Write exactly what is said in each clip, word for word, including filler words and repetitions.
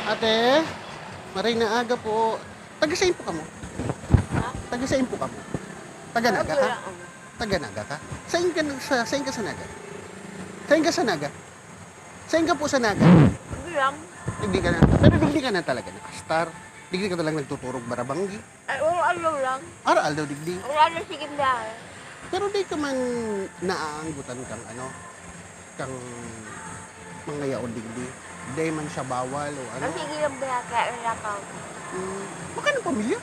Ate, maray na aga po. Taga sain po kamo? Ha? Taga sain po kamo? Taga Naga ka? Taga Naga ka? Sain ka, sa, sain ka sa Naga? Sain ka sa Naga? Sain ka po sa Naga? Hindi lang. Hindi ka na. Pero hindi ka na talaga nakastar. Hindi ka talaga nagtuturog barabanggi. Ay, araw-araw lang. Aral daw digdi. Wala na, sige, biyahe. Pero di ka man naaanggutan kang ano, kang mangayaon digdi. Di man siya bawal o ano. Ang sige lang, biyahe, kaya ang lakaw. Hmm. Baka ng pamilya?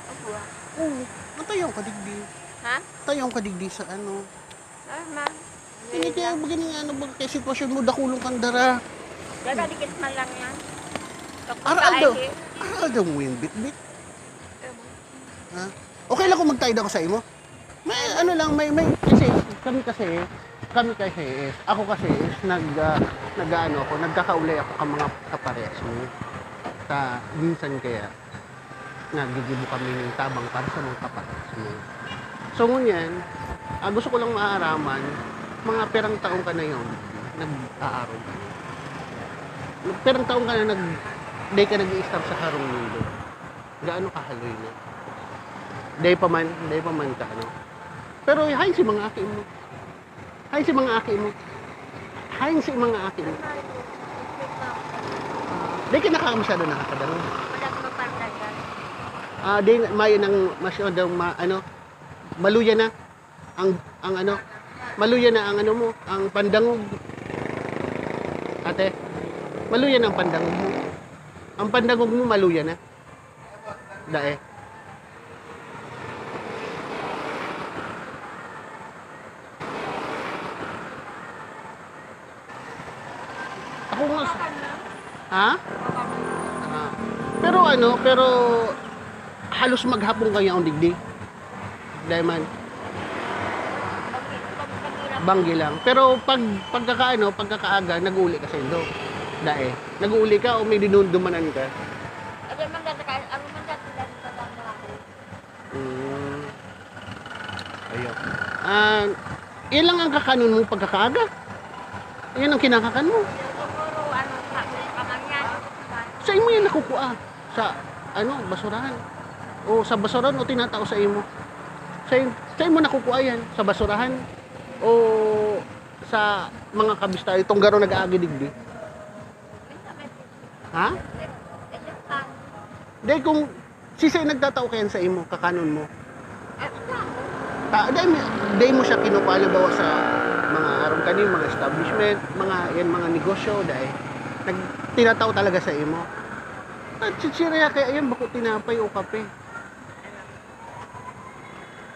Ako, ah. Oo. Ang tayaw ka digdi. Ha? Tayaw ka digdi sa ano. Ay, ma. Hindi kaya ba ganing ano ba kay sitwasyon mo, dakulon kang dara. Dara, dikit man lang yan. Aral daw. Aral daw mo yung bitbit. Ha? Okay lang kung magtayda ako sa imo. May ano lang, may, may, kasi kami kasi, kami kasi is, ako kasi is nag, ah, nag-aano ako, nagkakaulay ako ka mga kaparehas mo. Sa minsan kaya, naggigibo kami ng tabang para sa mga kaparehas mo. So, ngunyan, ah, gusto ko lang maaraman, mga pirang taon ka na yon, nag-aarog ka na. Pirang taon ka na nag, di ka nag-i-stop sa harong mundo. Gaano kahaloy na? Day pa man, day pa man ka, ano? Pero hain si mga aki mo? Hain si mga aki mo? Hain si mga aki mo? Di ka nakakamasyado nakakadangog. Ah, di, mayo nang masyadong ma-, ano, maluya na ang, ang ano, maluya na ang ano mo, ang pandangog. Ate, maluya na ang pandangog mo. Ang pandangog mo, maluya na. Dae. Ako nga sa-, ha? Ah. Pero ano, pero halos maghapon kaya ang digdi. Dai man. Banggi lang. Pero pag, pagkakaano, pagkakaaga, nag-uuli ka sa indo. Dae. Nag-uuli ka o may dinundumanan ka? Ano man dati ka, ano man dati lang sa mga Mm. Ayun. Ah, yan lang ang kakanon mo pagkakaaga? Yan ang kinakakan mo? Siguro, ano, sa, sa kamangyan. Sa imo yan nakukua? Sa, ano, basurahan? O sa basurahan o tinatao sa imo? Sa, sa imo nakukua yan? Sa basurahan? O sa mga kabista, itong garo nag-aagi digdi? Ha? Dai kung sisay nagtatao kayan sa imo, kakanon mo? Ta-, dai mo, dai mo siya kinukuha, halimbawa, sa mga aron kanin, mga establishment, mga, yan, mga negosyo, dai. Nag-, tinatao talaga sa imo. At chichirya kaya yan, bako tinapay o kape.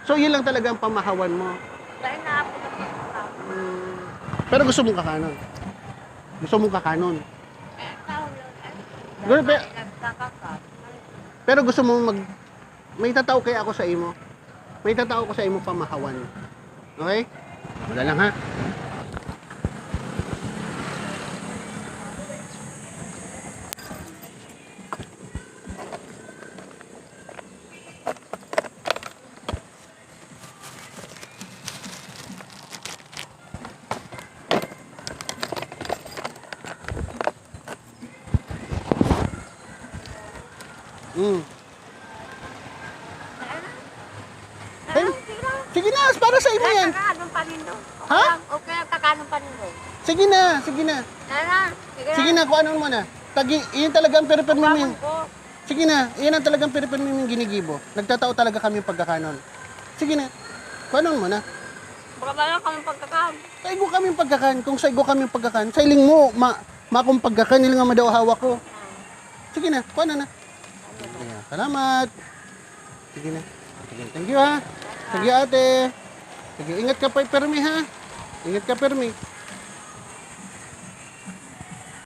So, yun lang talaga ang pamahawan mo. Dahil naapod ako sa tao. Mm. Pero gusto mong kakanon? Gusto mong kakanon? Eh, tao lang. Ay, Gusto, pe- nagkakaka. Pero gusto mo mag-, may tatao kaya ako sa imo? May tatao ko sa imo pamahawan. Okay? Wala lang, ha? Mm. Ay, sige na, para sa imo yan. Kakanon pa nindo. Ha? Okay lang, kakanon pa nindo. Sige na, sige na. Sige na, kung ano mo na. Tagi, yun talagang perpermi mo. Sige na, iyan ang talagang piripirmi ming ginigibo. Nagtatao talaga kami pagkakanon. Sige na, kuanon mo na. Baka ba lang kami pagkakaon? Sa igo kami pagkakan. Kung sa igo kami pagkakan, sa iling mo, ma, makong pagkakan, iling nga madaw hawak ko. Sige na, kuha na na. Ayan, salamat. Sige na. Sige, thank you, ha. Sige, ate. Sige, ingat ka pa, permi, ha. Ingat ka, permi.